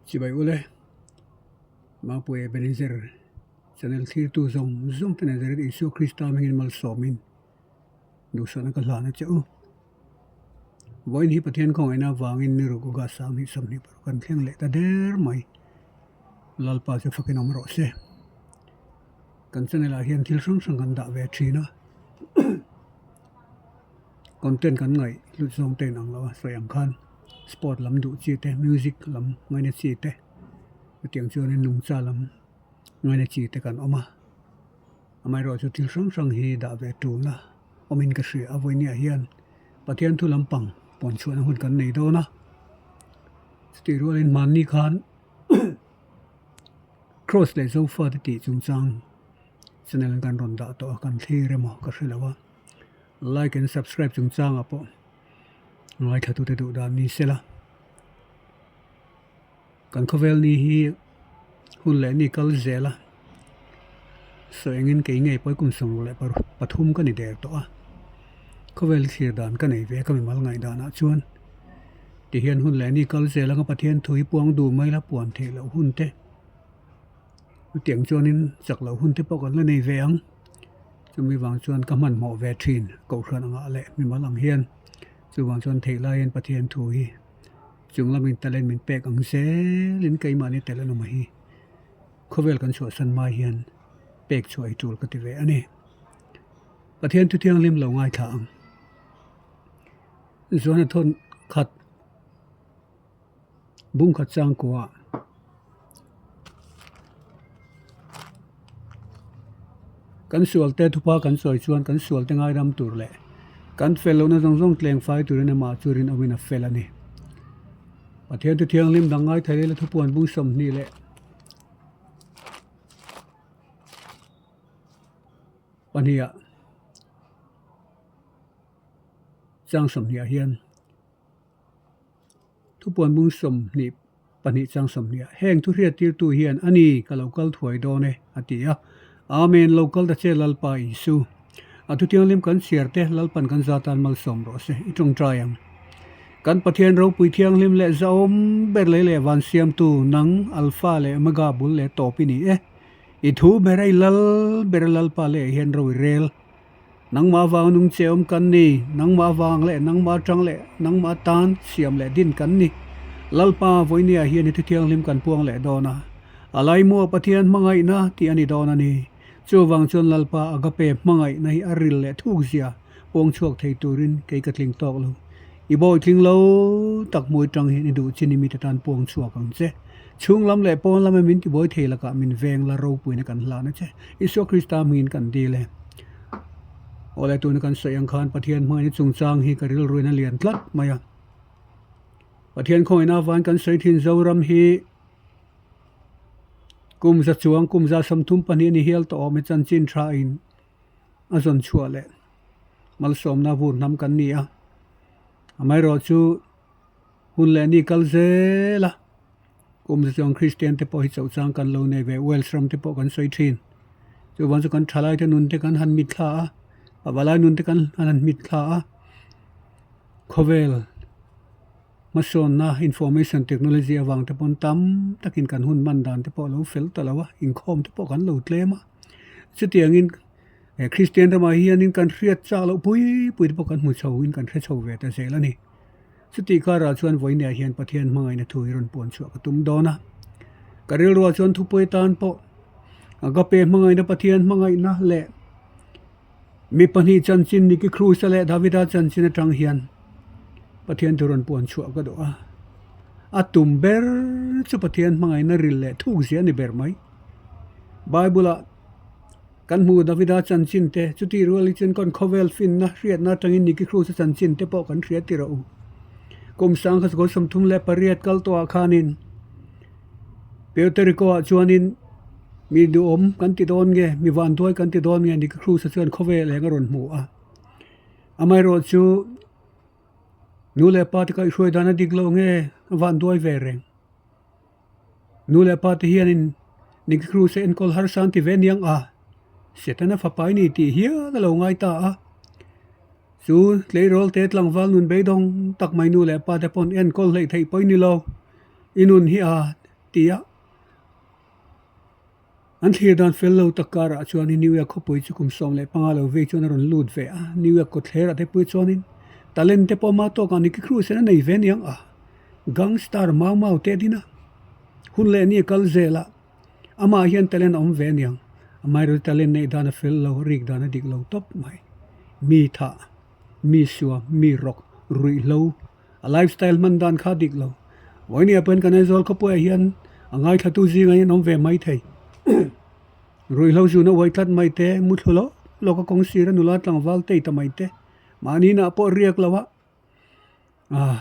Chibai ule, Mapui Ebenezer channel thlirtu zawng zawng te Nazareth Isua Krista hmingin malsawmin duhsakna ka hlan a che u. Vawiin hi Pathian khawngaihna avangin ni ruk August 2026 kan thleng leh ta der mai. Lalpa chu fakin awm rawh se. Kan channel ah hian thil hrang hrang kan dah ve thin a. Content kan ngaih hlut zawng te inang lo a sawi ang khan sport lam duh chi te music lam ngaina chi te chutiang chuanin nungcha lam ngaina chi te kan awm a amaherawhchu chu thil hrang hrang hi dah ve tulna awmin ka hria a vawinia hian Pathian thu lampang pawn chhuahna hun kan nei dawn a chutih rualin hmanni khan Cross leh Zofa te tih chungchang channel an kan rawn dah tawh a kan thlir emaw ka hre lo a. Like and subscribe chungchangah pawh ngaithlatute duh dan ni sela. Kan khawvel ni hi hun leh ni kal zel a, sawi engin kei ngei pawh kum sawmruk leh pathum ka ni der tawh a, khawvel thlir dan ka nei ve a ka mimal ngaihdanah chuan tihian hun leh ni kal zel anga Pathian thu hi puang duh mai la puan theih loh hun te chutiang chuanin chak loh hun te pawh kan la nei ve ang. Chumi vang chuan ka hmanhmawh ve thin Kohhran angah leh mimal ang hian chuvang chuan theih laiin Pathian thu hi chung lamin talent min pek ang zelin keimahni talent awm hi khawvel kan chhuahsan hma hian pek chhuah hi tul ka ti ve a ni. Pathian thu thianghlim lo ngaithla ang. Zuana thawn khat Bung khat changkua kan sual te thupa kan sawi chuan kan sual te ngaidam tur leh kan fel lohna zawng zawng tleng fai turin amah chu rinawmin a fel a ni. Pathian thu thianghlim dang ngai thei ila thupuan bung 20 leh pahnih ah chang 20 ah hian. Thupuan bung 22 chang 20 ah, Heng thu hriattirtu hian a ni, ka lo kal thuai dawn e, a ti a. Amen, lo kal ta che Lalpa Isu. A thutianghlim kan chhiar te Lalpan kan za tan malsawm rawh se, i tawngtai ang. Kan Pathian ropui thianghlim leh zahawm ber lei leh van siamtu nang Alpha leh Omega bul leh tawp i ni e. I thu ber a i lal ber a Lalpa leh hian ro i rel. Nangmah vang nung che awm kan ni, nangmah vang leh nangmah atang leh nangmah tan siam leh din kan ni. Lalpa, vawinia hian i thuthianghlim kan puang leh dawn a, a laimua Pathian hmangaihna tih a ni dawn a ni. Chuvang chuan Lalpa agape hmangaihna hi a ril leh thuk zia puang chhuak thei turin kei ka tling tawk lo. I bawi tling lo tak hmui tang hian i duh chin i mite tan puang chhuak ang che. Chhung lam leh pawn lama min tibuai thei lakah min veng la ropuina kan hlan a che. Isua Krista hmingin kan dil e. Awle tuna kan sawi ang khan Pathian hmangaihna chungchang hi ka rilruin a lian tlat mai a. Pathian khawngaihna avangin kan sawi thin Zoram hi kum za chuang kum za 32 a ni hial tawh awm e chanchin tha in a zawn chhuah leh malsawmna vur hnam kan ni a. Amaherawhchu Hun leh ni kal zel a, kum za chuang Kristian te pawh hi chauh chang kan lo nei ve, Wales ram te pawh kan sawi thin. Chuvang chu kan thalai te nun te kan han mit thla a, pavalai nun te kan han mit thla a, khawvel hmasawnna information technology avang te pawn tam takin kan hun hman dan te pawh a lo fel ta lo a, inkhawm te pawh kan lo tlem a. Chutiangin he Kristian ramah hianin kan hriat chak loh pui pui te pawh kan hmu chho in kan hre chho ve ta zel a ni. Chutih karah chuan vawinia hian Pathian hmangaihna thu hi rawn puan chhuah ka tum dawn a. Ka rilruah chuan thupui tan pawh Agape hmangaihna Pathian hmangaihna leh mi pahnih chanchin Nicky Cruz-a leh Davida chanchin atang hian Pathian thu rawn puan chhuah ka duh a. A tum ber chu Pathian hmangaihna ril leh thuk zia a ni ber mai. Bible-ah Kan hmu Davida chanchin te, chutih rual hi chuan kan khawvel finna hriatna atangin Nicky Cruz-a chanchin te pawh kan hria tirh a u. Kum sangkhat goal 38 kal tawhah khanin Puerto Rico-ah chuanin mi duhawm kan ti dawn nge, mi vanduai kan ti dawn nge Nicky Cruz-a chuan khawvel eng a rawn hmu a. Amaherawh chu nu leh pa te kaihhruai dan a dik lo nge a vanduai ve reng. Nu leh pa te hianin Nicky Cruz a enkawl harsa an ti ve aniang a, Setana fapa i ni tih hial a lo ngai ta a. Chu tleirawl te tlangval nun beidawng tak mai nu leh pa te pawn enkawl hleih theih pawh i ni lo. I nun hi a. ti a. An thlir dan fel lo tak karah chuanin New York khawpui chu kum 15 lo vei chuan a rawn lut ve a, New York kawtthlerah te pui chuanin talent te pawh ama tawkah Nicky Cruz hian a nei ve aniang a, gangster mau mau te a din a, hun leh ni a kal zel a, amah hian talent a awm ve aniang, amaherawhchu talent neih dan a fel lo, rik dan a dik lo tawp mai, mi thah, mi suam, mi rawk, ruihhlo. A lifestyle hman dan kha dik lo. Vawinia pawhin kan Aizawl khawpuiah hian a ngaithlatu zingah hian awm ve mai thei. Ruihhlo zuna uai tlat mai te, muthlu lawk lawk a kawng sira nula tlangval tei ta mai te, mahni inah pawh riak lo a, ah,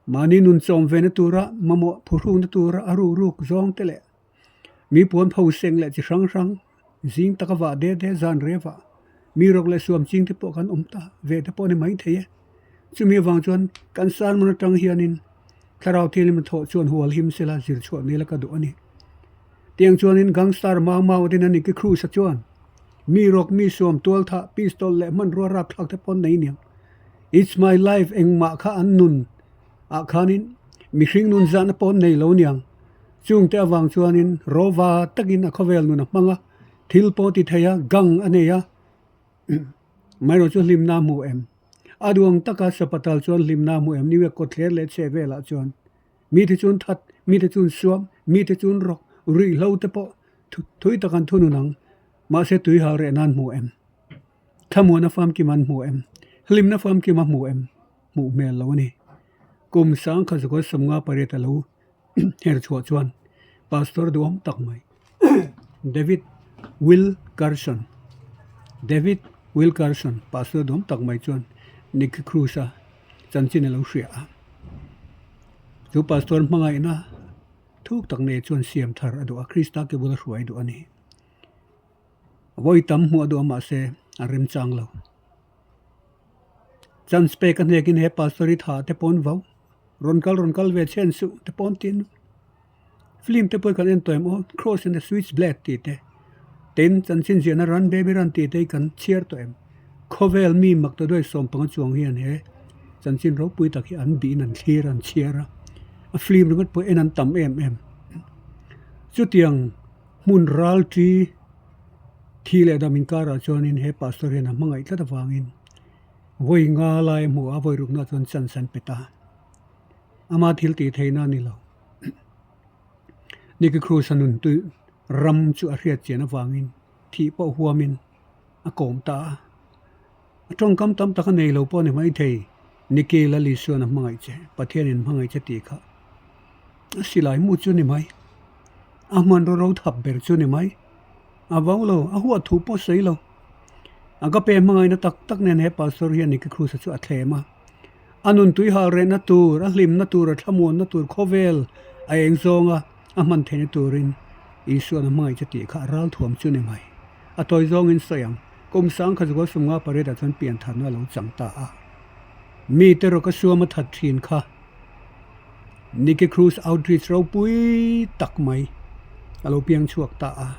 mahni nun chawm ve na tura mamawh phuhrukna tura a ruk ruk zawng te leh Mi puan pho seng leh chi hrang hrang, zing taka vah de de zan re vah, mi rawk leh suam ching te pawh kan awm ta ve te pawh a ni mai thei e. Chumi avang chuan kan sermon atang hianin thlarau thianghlim a thawh chuan hual him sela zir chhuah nela ka duh a ni. Tiang chuanin gangster mau mau a din a ni ki Cruz-a chuan mi rawk, mi suam, tual thah, pistol leh hmanrua rapthlak te pawh an nei niang. It's my life engmah kha an nun ah khanin mihring nun zahna pawh an nei lo niang. Chungte avang chuanin rawva takin a khawvel nun a hmang a, thil pawh ti thei a, gang a nei a, amaherawh chu hlimna a hmu em? A duang taka sapatal chuan hlimna a hmu em? New York kawtthler leh chheh velah chuan mite chuan that, mite chuan suam, mite chuan rawk, ruihhlo te pawh thui tak an thunun ang, mahse tui hal reh nan hmu em? Thlamuana famkim an hmu em? Hlimna famkim a hmu em? Hmuh hmel lo a ni. Kum 1958 a lo Her chhuah chuan Pastor duhawm tak mai David Wilkerson David Wilkerson Pastor duhawm tak mai chuan Nicky Cruz-a chanchin a lo hria a. Chu Pastor hmangaihna thuk tak nei chuan siam thar a duh a, Krista ke bula hruai duh a ni. Vawi tam hmuh a duh a mahse a remchang lo. Chance pek a hnekin he Pastor hi tha te pawn vau. Rawn kal rawn kal ve chhen suh te pawn tin film te pawh hi kan en tawh em aw cross and the switch blade tih te tin chanchin ziahna run baby run tih te hi kan chhiar tawh em khawvel mi mak ta duai 15 chuang hian he chanchin ropui tak hi an bihin an thlir an chhiar a a film ringawt pawh en an tam em em chutiang hmun ral thi thi leh dam inkarah chuanin he pastor hian a hmangaih tlat avangin. Vawi nga lai a hmu a, vawi rukna chuan chance an pe ta. Ama thil tih theihna a ni lo. Nicky Cruz a nun tui ram chu a hriat chian avangin thih pawh huamin a kawm ta a. A tawngkam tam tak a nei lo pawh a ni maithei. Nicky Lal Isuan a hmangaih che, Pathianin hmangaih che tih kha a silai mu chu a ni mai. A hmanraw ro thap ber chu a ni mai. A vau lo, a huat thu pawh sawi lo. Agape hmangaihna tak tak nen he pastor hian Nicky Cruz-a chu a thlem a. A nun tui hal rehna tur, a hlimna tur, a thlamuanna tur khawvel a eng zawnga a hman theihna turin Isua'n a hmangaih chu tih kha a ral thuam chu ni mai. A tawi zawngin sawi ang, kum 1958 ah chuan piantharna a lo chang ta a. Mite rawk a suam a that thin kha. Nicky Cruz Outreach ropui tak mai a lo piang chhuak ta a.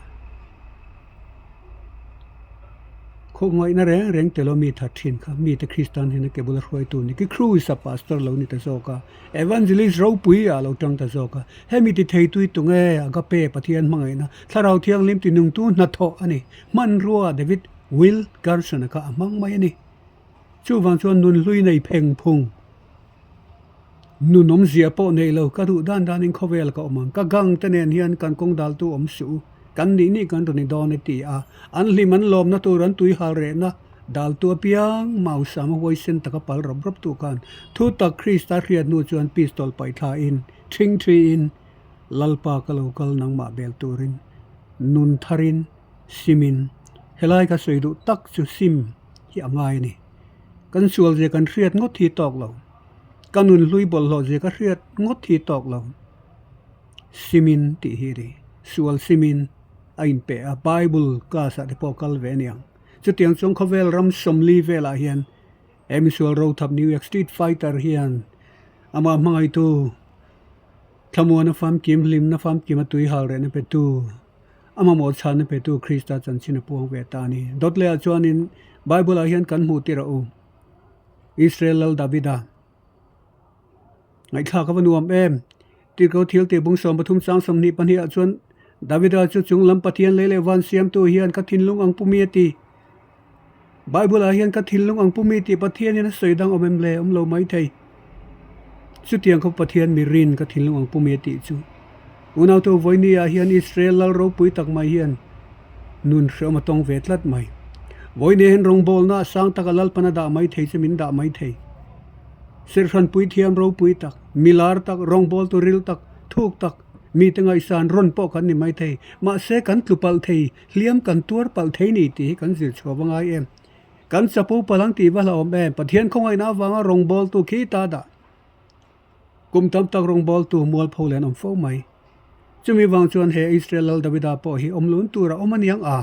Khawngaihna reng reng tel awm mi that thin kha mite Kristan hian a ke bula hruaitu Nicky Cruz a pastor lo ni ta zawk a, evangelist ropui ah a lo tang ta zawk a. Hemi ti thei tui tunge Agape Pathian hmangaihna Thlarau Thianghlim ti nungtu hnathawh a ni. Hmanrua David Wilkerson-a kha a hmang mai a ni. Chuvang chuan nun hlui nei pheng phung. Nun awmzia pawh nei lo, ka duh dan danin khawvel ka awm ang, ka gang te nen hian kan kawng daltu awm suh u, kan nih nih kan rawn i dawn e ti a, an hlim an lawmna tur an tui hal rehna daltu apiang mausam a huaisen taka pal rawp rawp tu khan thu tak Krista hriat hnu chuan pistol paih thla in thing thi in Lalpa ka lo kal nangmah bel turin nun tharin simin helai ka sawi duh tak chu sim hi a ngai a ni. Kan sual zia kan hriat ngawt hi tawk lo. Ka nun hlui bawlhhlawh zia ka hriat ngawt hi tawk lo. Simin tih hi a ni. Sual simin a inpeh a, Bible class ah te pawh kal ve a niang. Chutiang chuan khawvel ram 40 velah hian he misual rothap New York Street Fighter hian amah hmangaitu thlamuana famkim, hlimna famkim a tui hal rehna petu, A mamawh chhanna petu Krista chanchin a puang ve ta a ni. Dawt lehah chuanin Bible-ah hian kan hmuh tirh a u. Israel Lal Davida ngaihthlak a va nuam em! Tirhkoh thiltih bung 33 chang 22 ah chuan Davida chu chung lam Pathian lei leh van siamtu hian ka thinlung ang pumi a ti. Bible ah hian ka thinlung ang pumi tih Pathian hian a sawi dang awm em le? Awm lo mai thei. Chutiang khawp Pathian mi rin ka thinlung ang pumi a tih chu. Unautu vawiini ah hian Israel lal ropui tak mai hian nun hreawm a tawng ve tlat mai. Vawiini hian rawngbawlna sang taka Lalpan a dah mai thei chu min dah mai thei. Serhran puithiam ropui tak, milar tak, rawngbawltu ril tak, thuk tak, mite ngaihsan rawn pawh kan ni mai thei. Mahse kan tlu palh thei, hliam kan tuar palh thei ni tih hi kan zir chhuah va ngai em. Kan chapo palh ang tih va hlauhawm em. Pathian khawngaihna avanga rawngbawltu khi ta dah. Kum tam tak rawngbawltu mualpho leh an awm fo mai. Chumi vang chuan he Israel lal Davida pawh hi awm lun tur a awm aniang a.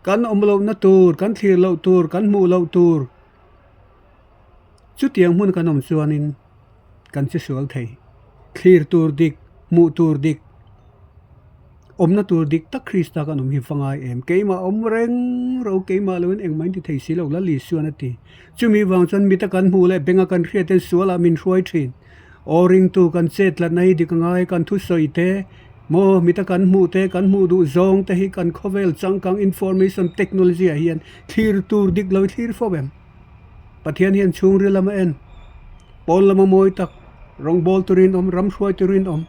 Kan awm lohna tur, kan thlir loh tur, kan hmuh loh tur chutiang hmun kan awm chuanin kan che sual thei. Thlir tur dik, hmuh tur dik, awmna tur dik tak Krista kan awm hi va ngai em. Keimah awm reng ro, keimah loin engmah in ti thei si lo Lal Isuan a ti. Chumi vang chuan mita kan hmuh leh benga kan hriat ten sualah min hruai thin. Aw ringtu kan chet tlatna hi dik a ngai, kan thusawi te, maw mita kan hmuh te, kan hmuh duh zawng te hi kan khawvel changkang information technology ah hian thlir tur dik lo i thlir fo em. Pathian hian chhungril lama en, pawn lama mawi tak, rawngbâwl turin awm, ram hruai turin awm,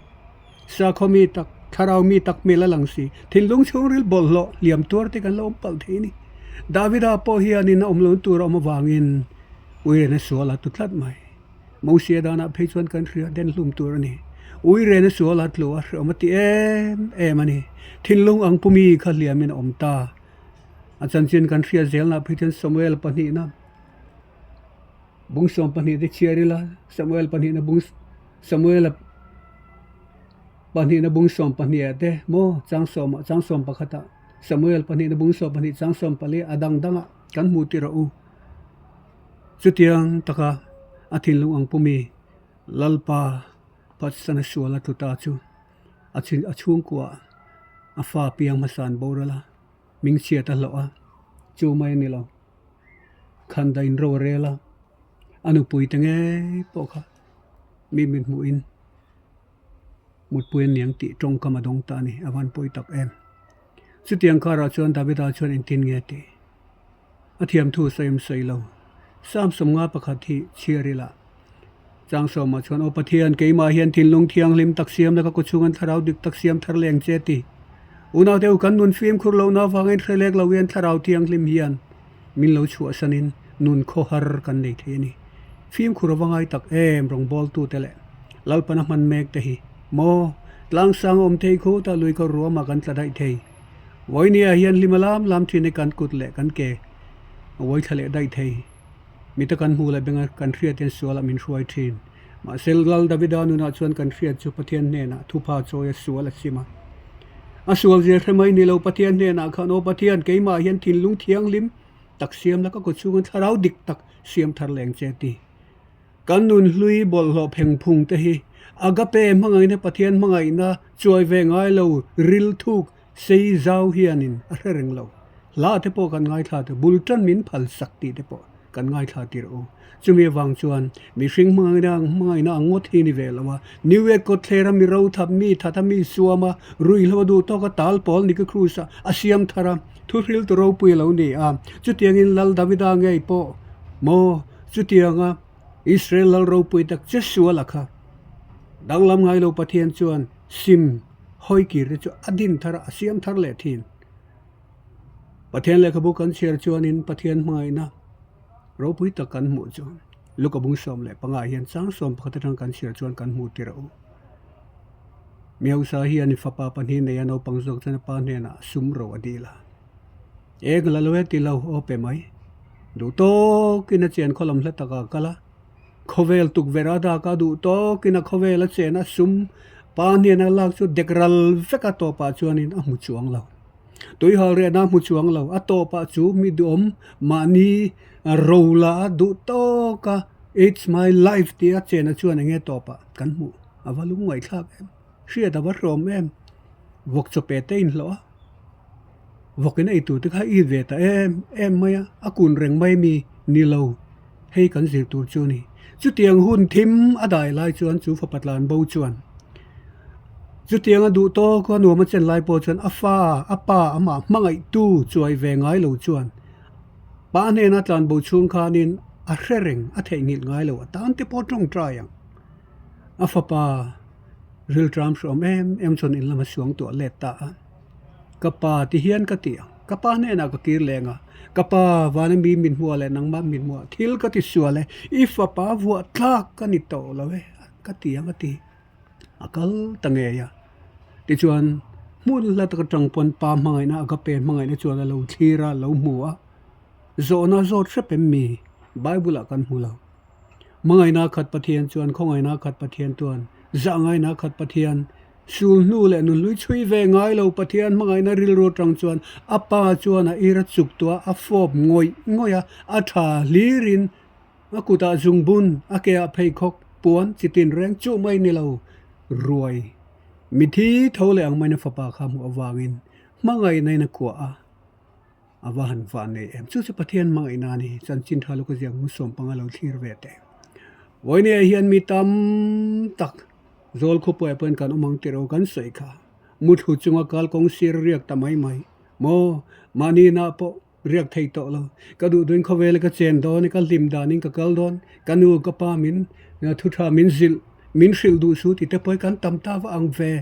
sakhaw mi tak, thlarau mi tak hmel a lang si, thinlung chhungril bawlhhlawh hliam tuar te kan la awm palh thei a ni. Davida pawh hianin a awm lo tur a awm avangin uirena sual a tu tlat mai. Mosia danah phei chuan kan hria den hlum tur a ni. Uirena sual a tlu a hreawm a ti em em a ni. Thinlung ang pumi kha hliamin a awm ta. A chanchin kan hriat zelna phei chuan Samuel pahnihna bung 12 te chhiar ila, Samuel pahnihna bung Samuela pahnihna bung 12 ah te maw chang sawmah chang sawm pakhatah Samuel pahnihna bung 12 chang 14 a dang dangah kan hmuh tirh a u. Chutiang taka a thinlung ang pumi Lalpa Patsana sual a tlu ta chu a chhungkuah a fa piang hmasa an boral a. Hming chhiat a hlawh a, chu mai a ni lo. Khanda in ro a rel a, a nupui te ngei pawh kha mi min hmuhin mutpui a niang tih tawngkam a dawng ta a ni, a van pawi tak em. Chutiang karah chuan Davida chuan engtin nge tih a thiam thu sawi awm sawi lo. Psalm 50 pakhat hi chhiar ila chang sawmah chuan Aw Pathian keimah hian thinlung thianghlim tak siam la ka ku chhungan thlarau dik tak siam thar leng che ti. Unau deuh kan nun fimkhur lohna avangin hre lek lo hian thlarau thianghlim hian min lo chhuahsanin nun khawhar kan nei thei a ni. Fimkhur ava ngai tak em rawngbawltute leh Lalpana hman mek te hi maw tlangsang a awm thei khutah lui kawr ruamah kan tla daih thei. Vawinia hian hlima lam lam thin hi kan kut leh kan ke a uai thla leh daih thei. Mita kan hmuh leh benga kan hriat hian sualah min hruai thin. Mahse Lal Davida nunah chuan kan hriat chu Pathian hnenah thupha chawi a sual a sim a. A sual zia hre mai ni lo Pathian hnenah khan aw Pathian keimah hian thinlung thianghlim tak siam la ka kut chhunga thlarau dik tak siam thar leng che ti. Kan nun hlui bawlhhlawh pheng phung te hi agape hmangaihna Pathian hmangaihna chuai ve ngai lo ril thuk sei zau hianin a hre reng lo. Hla te pawh kan ngaithla te bul tan min phal sak tih te pawh kan ngaithla tir u. Chumi avang chuan mihring hmangaihna hmangaihna ang ngawt hi ni ve lo a, New York kawtthlera mi ro thap mi that a mi suam a, ruihhlo a duh tawk a tal pawl Nicky Cruz a a siam thar a, thuhril tu ropui a lo ni a. Chutiangin Lal Davida ngei pawh maw Chutianga Israel lal ropui tak che suala kha danglam ngai lo Pathian chuan sim hawi kir te chu a din thar a, a siam thar leh thin. Pathian lehkhabu kan chhiar chuanin Pathian hmangaihna ropui tak kan hmuh chu Luka bung 15 hian chang 11 atang kan chhiar chuan kan hmuh tir a u. Mi hausa hian fapa pahnih nei a naupang zawk chuan a pa hnenah sum ro a dil a. Eng la lo e ti lo aw pe mai. Duh tawkin a chen khawlam hla takah a kal a, khawvel tukverh a dak a, duh tawkin a khawvel a chen a, sum pa hnena lak chu dek ral vek a tawpah chuanin a hmu chuang lo. Tuihal rehna a hmu chuang lo, a tawpah chu mi duhawm mahni ro la a duh tawka it's my life tih a chena chuan enge tawpah kan hmuh a va lungngaihthlak em, hriat a va hrawm em, vawk chawpe te inhlawh a. Vawkin ei tur te kha i ve ta em em mai a, a kun reng mai mi ni lo hei kan zir tur chu a ni. Chutiang hun thim a dai lai chuan chu fapa tlan bo chuan. Chutianga duh tawk a nuam a chen lai pawh chuan a fa, a pa amah hmangaihtu chuai ve ngai lo chuan pa hnena tlanbo chhung khanin a hre reng a theihnghilh ngai lo a tan te pawh tawngtai ang. A fapa rilṭam hrawm em em chuan in lama suang tuah let ta a. Ka pa ti hian ka ti ang. Ka pa hnenah ka kir leng a, Ka pa, vana mi min hmuah leh nangmah min hmuah thil ka ti sual e, i fapa vuah tlak ka ni tawh lo e, ka ti ang a ti. A kal ta ngei a. Tichuan, hmun hla taka tang pawn pa hmangaihna agape hmangaihna chuan a lo thlir a, a lo hmu a. Zawhna zawt hrep em mi? Bible-ah kan hmu lo. Hmangaihna khat Pathian chuan khawngaihna khat Pathian tuan, zahngaihna khat Pathian, sulhnu leh nunhlui chhui ve ngai lo Pathian hmangaihna rilru atang chuan a pa chuan a ir a chuk tuah a fawp ngawih ngawih a, a tha hlirin a kutah zungbun, a keah pheikhawk, puan chi tin reng chu mai ni lo ruai. Mithi tho leh ang maina fapa kha hmuh avangin hmangaihna in a kuah a. A va han van nei em. Chu chu Pathian hmangaihna a ni. Chanchin tha lawk a ziak hmu 15 lo thlir ve teh. Vawinia hian mi tam tak zawl khawpuiah pawhin kan awm ang tih ro kan sawi kha. Muthlu chunga kal kawng sir riak ta mai mai. Maw? Mahni inah pawh riak thei tawh lo. Ka duh duhin khawvela ka chen dawn i ka hlim danin ka kal dawn. Ka nu ka pa min thu tha min zilh min hrilh duh su tih te pawh hi kan tam ta va ang ve.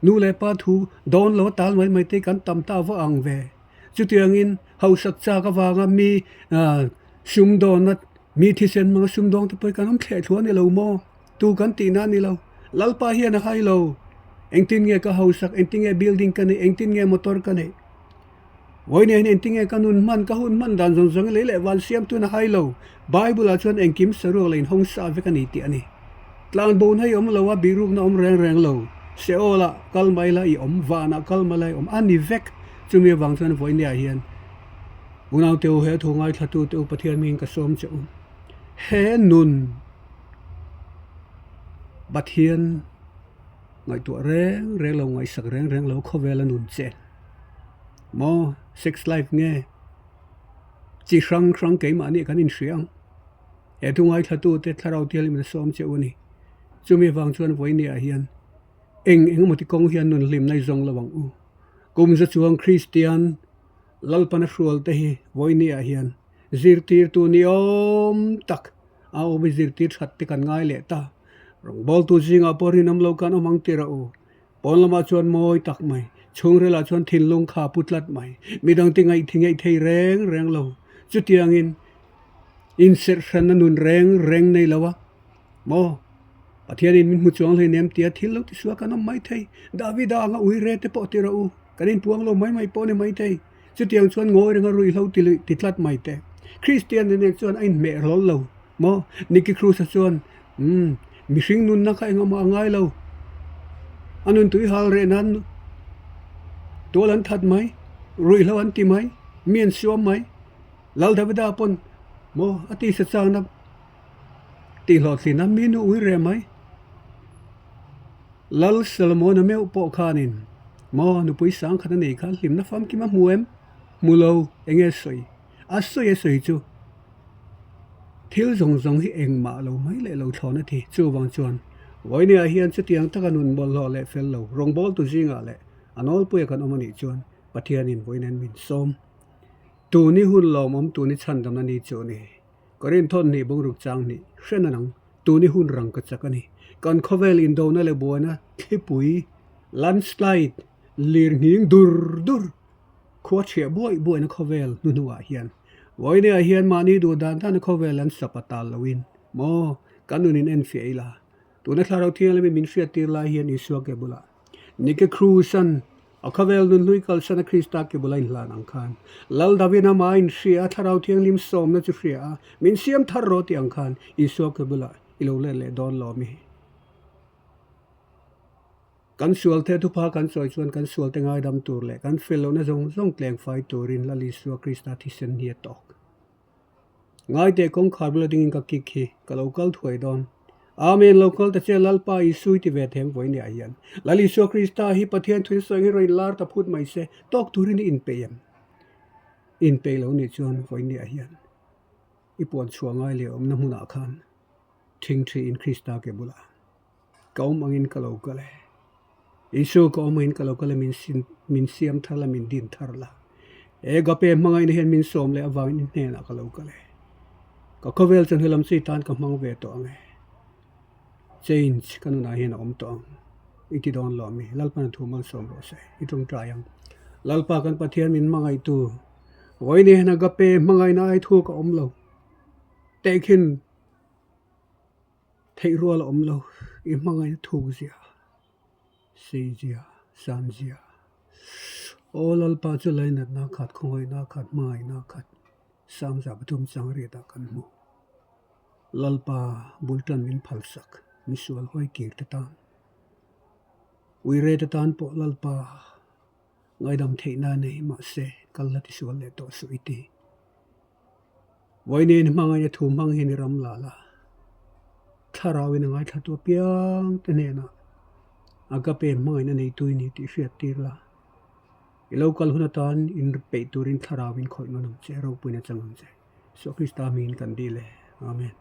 Nu leh pa thu dawn lo tal mai mai te hi kan tam ta va ang ve. Chutiangin hausak chak avanga mi sumdawnna, mi thisen hmanga sumdawng te pawh hi kan awm thleh thluah a ni lo maw? Tu kan tihna a ni lo. Lalpa hian a hai lo. Engtin nge ka hausak, engtin nge building ka neih, engtin nge motor ka neih? Vawiin hian engtin nge ka nun hman, ka hun hman dan zawng zawng hi lei leh van siamtuin a hai lo. Bible ah chuan engkim saruak leh inhawng sa vek a ni tih a ni. Tlanbo na i awm lo a, bihrukna awm reng reng lo. Seol ah kal mai la i awm, van ah kal mai la i awm a ni vek. Chumi avang chuan vawinia hian unaute u he thu ngaithlatute u Pathian hmingin ka sawm che u. He nun Pathian ngaihtuah reng reng lo, ngaihsak reng reng lo khawvela nun che maw sex life nge chi hrang hrang keimahni kan inhria ang. He thu ngaithlatute thlarau thianghlim in a sawm che u a ni. Chumi avang chuan vawinia hian eng engemaw ti kawng hian nun hlimna i zawng lo ang u. Kum za chuang Kristian Lalpana hrual te hi vawinia hian zirtirtu ni awm tak a awm i zirtir that te kan ngai leh ta. Rawngbawltu zingah pawh rinawm lo kan awm ang tir a u. Pawn lamah chuan mawi tak mai, chhungrilah chuan thinlung kha pu tlat mai, midangte ngaihthi ngeih thei reng reng lo. Chutiangin inserh hranna nun reng reng nei lo a, maw? Pathianin min hmu chuang hleinem tia thil lo tisual kan awm mai thei. Davida anga ui re te pawh ti rawh u, kan inpuang lo mai mai pawh ni mai thei. Chutiang chuan ngawi renga ruihhlo ti luih ti tlat mai te. Kristian nen chuan a inhmeh hlawl lo maw? Nicky Cruz-a chuan, Umm, mihring nunna kha engahmah a ngai lo. A nun tui hal reh nan tual an that mai, ruihhlo an ti mai, mi an suam mai. Lal Davida pawn maw a tisa changna tihhlawhthlin a mi nu ui reh mai. Lal Solomon-a meuh pawh khanin maw nupui sang khat a nei kha hlimna famkim a hmu em? Hmu lo, enge sawi? A sawi a sawi chu thil zawng zawng hi engmah lo mai leh lo thlawn a ti. Chuvang chuan vawinia hian chutiang taka nun bawlhhlawh leh fel lo rawngbawltu zingah leh a nawlpuia kan awm a nih chuan Pathianin vawiin min sawm. Tuni hun lawmawm tuni chhandamna ni chu a ni. Korinth hnih bungruk chang hnih hren a nang. Tuni hun rang ka chak a ni. Kan khawvel indona leh buaina thlipui, landslide, lir nghing dur dur, khua chhiah buaih buaihna khawvel hnuhnuah hian vawinia hian mahni duh dan dana khawvel an sap a tal loin maw kan nun in enfiah ila. Tuna thlarau thianghlim in min hriattir lai hian Isua ke bulah Nike Cruz-an A khawvel nun hlui kalsan a Krista ke bula inhlan ang khan, Lal David amah inhria a, Thlarau Thianghlim sawmna chu hria a, min siam thar rawh tih ang khan Isua ke bulah i lo let leh dawn lo mi? Kan sualte thupha kan sawi chuan kan sualte ngaidam tur leh kan fel lohna zawng zawng tlengfai turin Lal Isua Krista thisen hi a tawk. Ngaite kawngkhar bula dingin ka kik hi ka lo kal thuai dawn. Amen lo kal ta che Lalpa Isui ti ve them vawi nia hian. Lal Isua Krista hi Pathian thuin sawi angin rawn inlar ta phut mai se tawk turin i inpeih em? Inpeih lo nih chuan vawi nia hian i puan chhuah ngai leh awmna hmunah khan thingthi in Krista ke bulah ka awm angin ka lo kal e. Isu ka awm angin ka lo kal a min sin min siam thar la min din thar la. Agape hmangaihna hian min sawm leh avangin i hnenah ka lo kal e. Ka khawvel chu hnuailam chi tan ka hmang ve tawh ang e. Change ka nunah hian a awm tawh ang. I ti dawn lo ami? Lalpan a thu malsawm rawh se. I tawngtai ang. Lalpa kan Pathian min hmangaihtu vawiin hian agape hmangaihna ai thu ka awm lo. Tehkhin theih rual a awm lo. I hmangaihna thuk zia. Seizia, Sanzia. Aw Lalpa chu lainatna khat, khawngaihna khat, hmangaihna khat, Sangza pathum chang riatah kan hmu. Lalpa bul tan min phalsak, misual hawi kir te tan. Uire te tan pawh Lalpa ngaidam theihna nei mahse kal la tisual leh tawh suh i ti. Vawiin hmangaihna thu hmang hian i ram la la, thlarauin a ngaithla tu apiang te hnenah agape hmangaihna neitu i ni tih hriat tir la. I lo kal hun atan in peih turin thlarauin khawih nawn ang che, ropuina chang ang che. Isua Krista hmingin kan dil e. Amen.